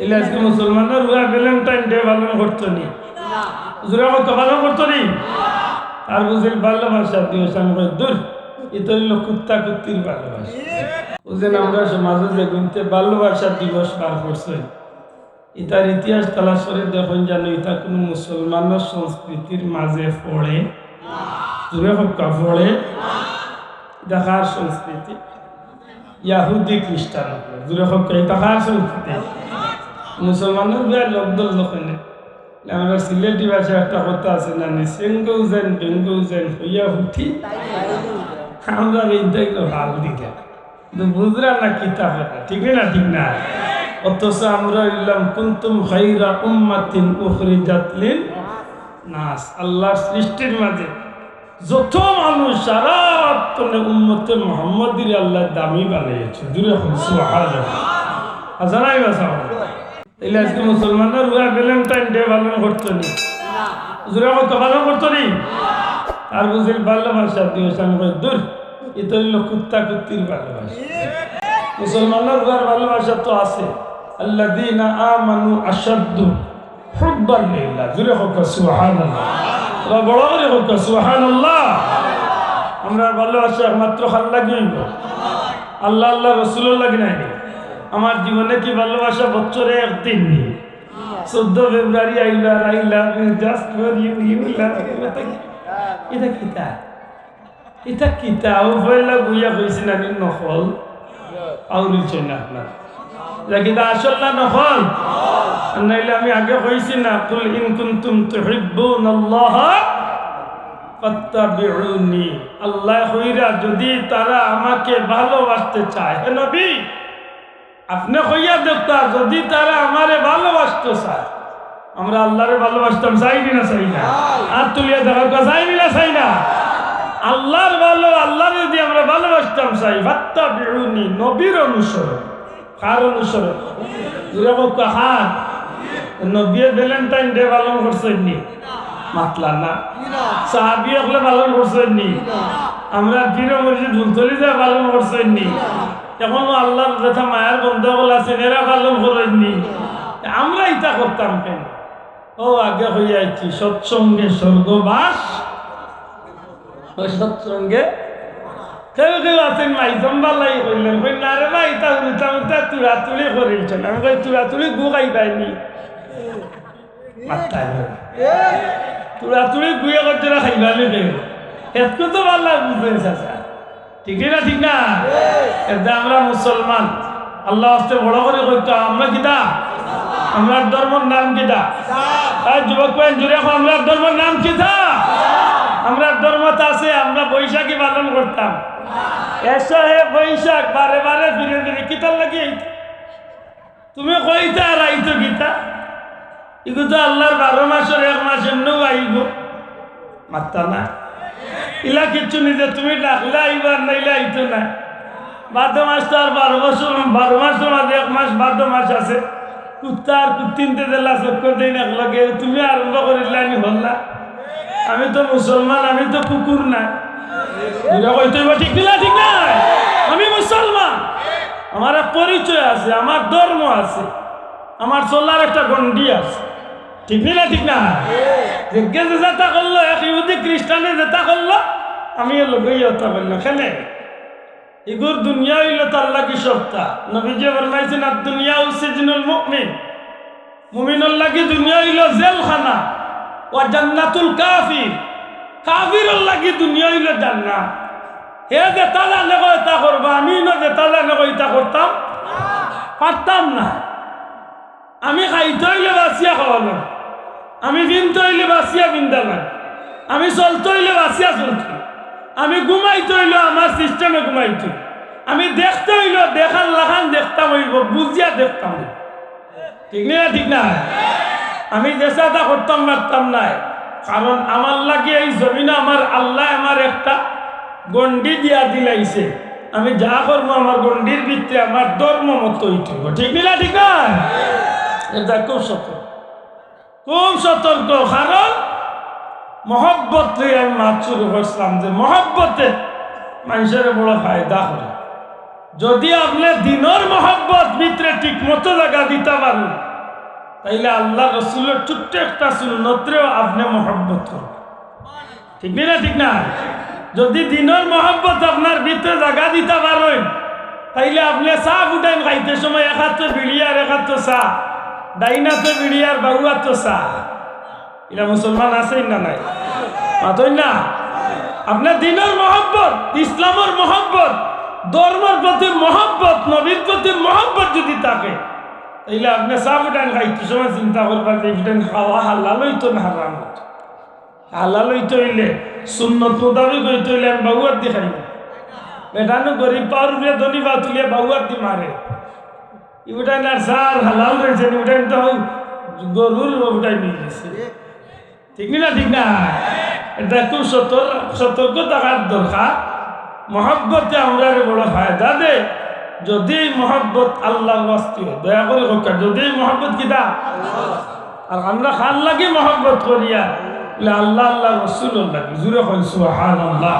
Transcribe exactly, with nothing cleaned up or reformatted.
তাইলে আজকে মুসলমানর পুয়া ভ্যালেন্টাইন ডে পালন করতো নি? জোরে কউক্কা, পালন করতো নি? আর বুঝিল ভালোবাসা দিবস, আমি কই, "দূর, ইতা অইলো কুত্তা কুত্তির ভালোবাসা।" বুঝেন, আমরা সমাজে যে গুনতে ভালোবাসা দিবস বার করছে, ইতার ইতিহাস তালাশ করি দেখইন জানো, ইতা কুনু মুসলমানর সংস্কৃতির মাঝে পড়ে? জোরে কউক্কা, পড়ে? ইতা কার সংস্কৃতি? ইয়াহুদি খ্রিস্টান অকলর। জোরে কউক্কা, ইতা কার সংস্কৃতি? মুসলমানর পুয়ায় লগ ধরলো কেনে? আমরা সিলেটি ভাষায় একটা কথা আছে না নি, "সেঙ্গৌ যেন, বেঙ্গৌ যেন, হইয়া উঠি।" আমরা এই দেখলো হাল দিকে। কিন্তু বুঝরা না কিতা কথা, ঠিক না? ঠিক না? অথচ আমরা অইলাম, "কুনতুম খায়রা উম্মাতিন উখরিজাত লিন নাস।" আল্লাহর সৃষ্টির মাঝে যত মানুষ, সারা তনে উম্মতে মুহাম্মদীরে আল্লাহ দামি বানাইছে। জোরে কউক্কা সুবহানাল্লাহ। হাসানাই বাসাও। তাইলে আজকে মুসলমানর পুয়া ভ্যালেন্টাইন ডে পালন করতো নি? জোরে কউক্কা, পালন করতো নি? আর বুঝিল ভালোবাসা দিবস, আমি কই, "দূর, ইতা অইলো কুত্তা কুত্তির ভালোবাসা।" মুসলমানর পুয়ার ভালোবাসা তো আছে। "আল্লাযীনা আমানু আশাদ্দু হুব্বান লিল্লাহ।" জোরে কউক্কা সুবহানাল্লাহ। আরো বড় করি কউক্কা সুবহানাল্লাহ। আমরার ভালোবাসা একমাত্র কার লাগি অইবো? আল্লাহ, আল্লাহর রসুলর লাগি নায় নি? আমার জীবনে কি ভালোবাসা বছরে একদিন নি? চৌদ্দ ফেব্রুয়ারি আইলো আর "I love you, just for you, you love me।" ইতা কিতা? ইতা কিতা? ও পয়লা বইয়া কইছি না নি নকল? আউরি চই না আপনার। ইতা কিতা আসল না নকল? আর নাইলে আমি আগে কইছি না, "কুল ইন কুনতুম তুহিব্বুনাল্লাহা ফাত্তাবিউনি।" আল্লাহ কইরা, যদি তারা আমাকে ভালোবাসতে চায়, হে নবী, আপনে কইয়া দেউক্কা, যদি তারা আমারে ভালোবাসতো চায়, আমরা আল্লাহরে ভালোবাসতাম চাই নি না চাই না? হাত তুলিয়া দেখাউক্কা, চাই নি না চাই না? আল্লাহর ভালো, আল্লাহরে যদি আমরা ভালোবাসতাম চাই, ফাত্তাবিউনি, নবীর অনুসরণ। কার অনুসরণ? জোরে কউক্কা, কার? নবীয়ে ভ্যালেন্টাইন ডে পালন করছইন নি? মাতলা না। সাহাবী অকলে পালন করছইন নি? আমরা পীর মুর্শিদ ফুলতলি যায় পালন করছইন নি? অখনো আল্লাহর যেতা মায়ার বন্দা অকল আছইন, এরা পালন করইন নি? আমরা ইতা করতাম কেনে? ও আগে কইয়া আইছি, সৎসঙ্গে স্বর্গবাস, ও সৎসঙ্গে। কেউ কেউ আছইন মাইজম বালাই কইলেন, কই, "না রে ভাই, ইতা উল্টা উল্টা তুড়াতুড়ি করিলছেন।" আমি কই, "তুড়াতুড়ি গু খাইবায় নি?" মাতরা না। তুড়াতুড়ি গুয়ে করতে না খাইবা নি কেউ? এতকু তো ভালা বুঝইন চাচা। ঠিক না, ঠিক না? এতে আমরা মুসলমান। আল্লাহ আস্তে বড় করি কইতা, আমরা কিতা? আমরার ধর্মর নাম কিতা? আর যুবক ভাই, জোরে কও, আমরার ধর্মর নাম কিতা? আমরার ধর্মত আছে, আমরা বৈশাখী পালন করতাম। এসো হে বৈশাখ, বারে বারে ফিরে ফিরে, কিতার লাগি? তুমি কইতা আর আইতো কিতা? ইগু তো আল্লাহর বারো মাসর এক মাস এমনেউ আইবো। মাতরা না। ইলা কিচ্ছু নি যে তুমি ডাকলে আইবো আর নাইলে আইতো না। ভাদ্র মাস তো আর বারো বছর, বারো মাসর মাঝে এক মাস ভাদ্র মাস আছে। কুত্তা আর কুত্তিনতে যেলা চক্কর দেইন একলগে, তুমি আরম্ভ করিলায় নি হল্লা। আমি তো মুসলমান, আমি তো কুকুর না। ইটা কইতে অইবো, ঠিক না, ঠিক না? আমি মুসলমান, আমার এক পরিচয় আছে, আমার ধর্ম আছে, আমার চলার একটা গণ্ডি আছে। ঠিক নি না, ঠিক না? যে যেতা করলো, এক ইহুদি খ্রিস্টানে যেতা করলো, আমি এর লগে ইতা করলাম। কেনে? ইগুর দুনিয়া অইলো তার লাগি সপ্তা। নবীজি ফরমাইছইন, "আদ-দুনিয়া সিজনুল মুমিন।" মুমিনর লাগি দুনিয়া অইলো জেলখানা। "ওয়া জান্নাতুল কাফির।" কাফিরর লাগি দুনিয়া অইলো জান্নাত। হে যেতা জানে কয় ইতা করবা, আমি ইনো যেতা জানে কয় ইতা করতাম, পারতাম না। আমি খাইতে অইলে বাচিয়া খাওয়া লাগে, আমি ফিনতে অইলে বাচিয়া ফিন্দা লাগে, আমি চলতে অইলে বাচিয়া চলতে, আমি ঘুমাইতে অইলে আমার সিস্টেমে ঘুমাইতে, আমি দেখতে অইলে দেখার লাখান দেখতাম অইবো, বুঝিয়া দেখতাম অইবো। ঠিক না, ঠিক না? আমি যেতা করতাম পারতাম নায়, কারণ আমার লাগি এই জমিনো আমার আল্লায় আমার একটা গণ্ডি দিয়া দিলাইছে। আমি যা করমু আমার গণ্ডির ভিতরে আমার ধর্ম মতো অইতো অইবো। ঠিক নি না, ঠিক না? ইটা খুব সতর্ক, খুব সতর্ক। কারণ মহব্বত লইয়া আমি মাত শুরু করছিলাম যে মহব্বতে মানষরে বড় ফায়দা করে। যদি আপনে দিনর মহব্বত ভিতরে ঠিক মতো জাগা দিতা পারইন, তাইলে আল্লাহর রসুলর ছোট্ট একটা সুন্নতরেও আপনে মহব্বত করবা। ঠিক নি না? ঠিক না? যদি দিনর মহব্বত আপনার ভিতরে জাগা দিতা পারইন, তাইলে আপনে চা ফুটাইন খাইতে সময় এক আতো বিড়ি আর এক আতো চা, ডাইন আতো বিড়ি আর বাউ আতো চা। ইলা মুসলমান আছইন না নাই? মাতইন না? আপনার দিনর মহব্বত, ইসলামর মহব্বত, ধর্মর প্রতি মহব্বত, নবীর প্রতি মহব্বত যদি থাকে, তাইলে আপনে চা ফুটাইন খাইতে সময় চিন্তা করবা যে ইফুটাইন খাওয়া হালাল অইতো না হারাম অইতো। হালাল অইতো অইলে, সুন্নত মোতাবেক অইতো অইলে আমি বাউ আত দি খাইমু। বেটানো গরিব পাওর উপরে ধনী পাও তুলিয়া বাউ আত দি মারে। ইফুটাইন আর চা হালাল রইছে, ইফুটাইন তো গরুর ইফুটাইন অইগেছে। ঠিক নি না? ঠিক না? এটা খুব সতর-, সতর্ক থাকার দরকার। মহব্বতে আমরারে বড় ফায়দা দেয়। যদি এই মহব্বত আল্লাহর ওয়াস্তে অয়, দয়া করি কউক্কা, যদি এই মহব্বত কিতা? আর আমরা কার লাগি মহব্বত করিয়ার? বলে, আল্লাহ, আল্লাহ, রসুলর লাগি। জুরে কইন, সুবহানাল্লাহ।